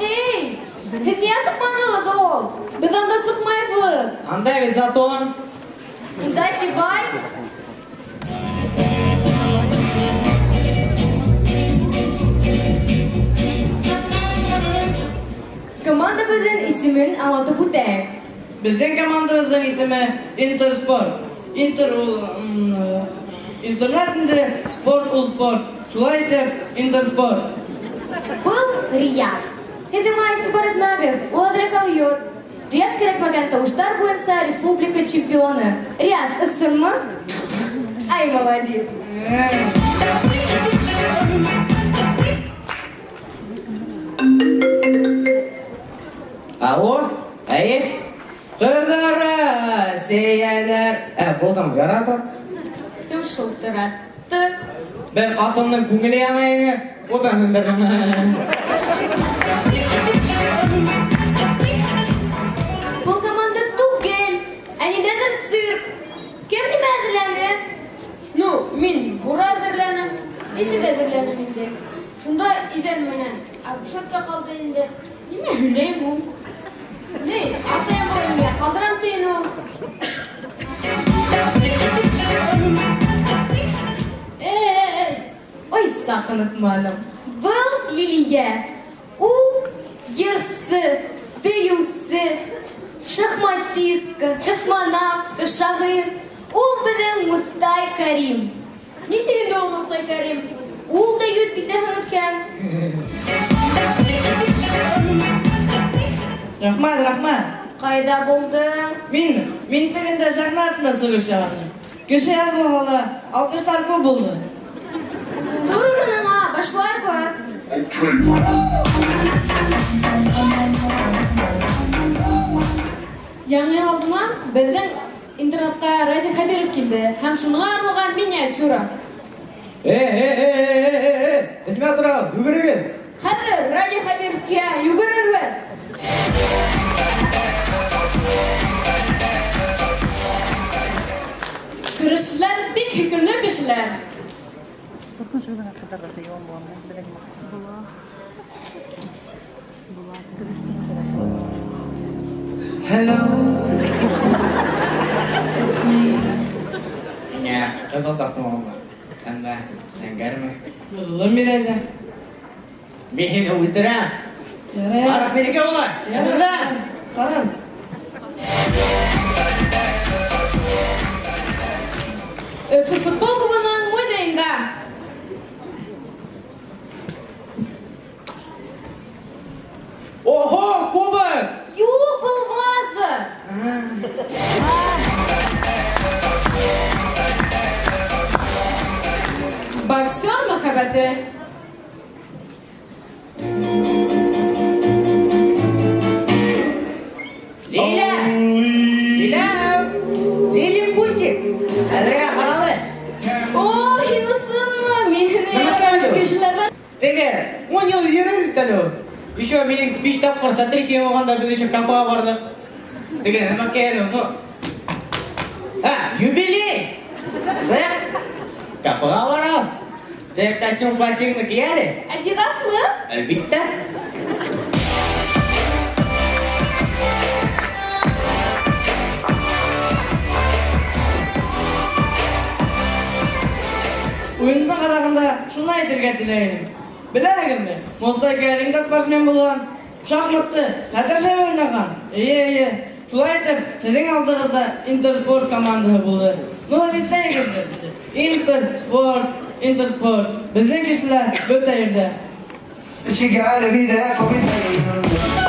Эй, һеҙ ниңә сыҡманығыҙ ул? Беҙ анда сыҡмайбыҙ. Анда бит затон. Унда Сибай. Командабыҙҙың исемен аңлатып үтәйек. Беҙҙең командабыҙҙың исеме Интерспорт. Интер ул интернет инде, спорт ул спорт. Шулай итеп, Интерспорт. Был Рияз. Һеҙ уңа игътибар итмәгеҙ, ул әҙерәк алйот. Рияз кәрәкмәгән тауыштар буйынса республика чемпионы. Рияз, ысынмы? Ай, молодец. Алло, әйе. Ҡыҙҙар Россияләр. Ә, булдым, ярата. Кем шылтыратты? Бер ҡатындың күңеле яна ине. Утын һүндерҙем. Был команда түгел, ә ниндәйҙер цирк. Кем нимә әҙерләне? Ну, мин бура әҙерләнем. Нисек әҙерләнем инде? Шунда иҙән менән обшивка ҡалды инде. Нимә һөйләйем ул? Ни, атайым булыр миңә ҡалдырам тиен ул. Эй, Ой, саҡ онотманым. Был Лилиә. Ул йырсы, бейеүсе, шахматистка, космонавтка, шағир. Ул беҙҙең Мостай Кәрим. Нисек инде ул Мостай Кәрим? Ул да йөҙ билдәһен үткән. Рәхмәт, рәхмәт. Ҡайҙа булдың? Минме? Мин тегендә сәхнә артында сығыш яһаным. Кеше әҙ булһа ла, алҡыштар күп булды. Тор урыныңа, башлайбыҙ. Яңы йыл алдынан беҙҙең интернатҡа Радий Хәбиров килде һәм шуныға арналған миниатюра. Эй, эй, эй, эй, эй, эй, нимә тораһығыҙ? Йүгерегеҙ. Хәҙер Радий Хәбиров килә, йүгерербеҙ. Көрәшселәр бик һөйкөмлө кешеләр. Hello. It's me. Миңә ҡыҙыл таҫтамалмы? Әллә зәңгәрме? Ҡыҙылын бир әле. Мин һине үлтерәм. Ярай. Араҡ минеке була. Әҙерлән. Ҡарам. Өфө футбол клубының музейында. Ого, кубок! Юҡ, был ваза. Боксер мөхәббәте. Лиля! Лиля! Лилин Бусик! Әҙерәк ҡаралы. О, һин ысынмы? Мин һине Нәмә яратҡан әле? кешеләрҙән. Теге, 10 йыл йөрөр бит әле ул. Еще минең 5 тапҡыр сотрясение булғанда беҙ еще кафеға барҙыҡ. Теге, нәмәкәй әле, ну. А, юбилей! Сыҡ! Кафеға барабыҙ. Теге костюм классигны кей әле. Адидасмы? Әлбиттә. Уйындың аҙағында шуны әйтергә теләй инем. Беләһегеҙме, Мостай Кәрим дә спортсмен булған, шахматты хәтәр шәп уйнаған. Эйе, эйе. Шулай итеп, һеҙҙең алдығыҙҙа Интерспорт командаһы булды. Ну, һеҙ иҫләйһегеҙҙер. Интерспорт, Интерспорт. Беҙҙең кешеләр бөтә ерҙә. But you gotta be there for me.